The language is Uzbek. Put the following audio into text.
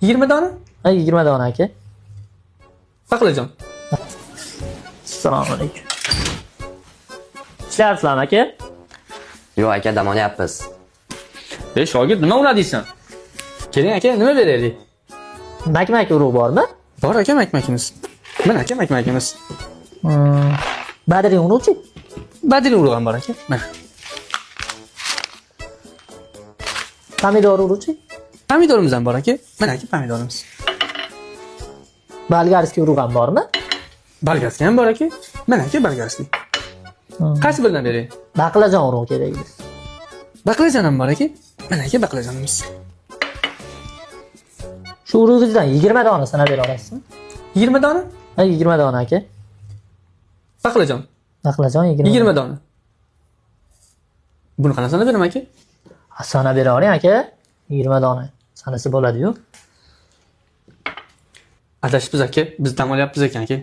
20 dona? Ha, 20 dona aka. Baqlajon. Assalomu alaykum. Ishlayapsizlarmi aka? Yo'q aka, dam olyapmiz. Ey shogird, nima uladiysan? Keling aka, nima beraylik? Makmak urug' bormi? Bor aka makmakimiz. Mana aka makmakimiz. Badring urug'chi? Badring urug' ham bor aka. Mana. Pomidor urug'chi? Pomidorimiz ham bor aka. Mana aka pomidorimiz. Bolgarskiy urug' ham bormi? Bolgarskiy ham bor aka. Mana aka bolgarskiy. Qaysi biridan beray? Baqlajon urug'i kerak edi. Baqlajon ham bor aka. Mana aka baqlajonimiz. Shu urug'ingizdan 20 dona sanab bera olasizmi? 20 dona? Ha, 20 dona aka. Baqlajon. Baqlajon 20. 20 dona. Buni qanaqa sanab beraman aka? Ha, sanab bera oling aka. 20 dona. Sanasi bo'ladi-yu. Adashibmiz aka, biz dam olyapmiz ekan aka.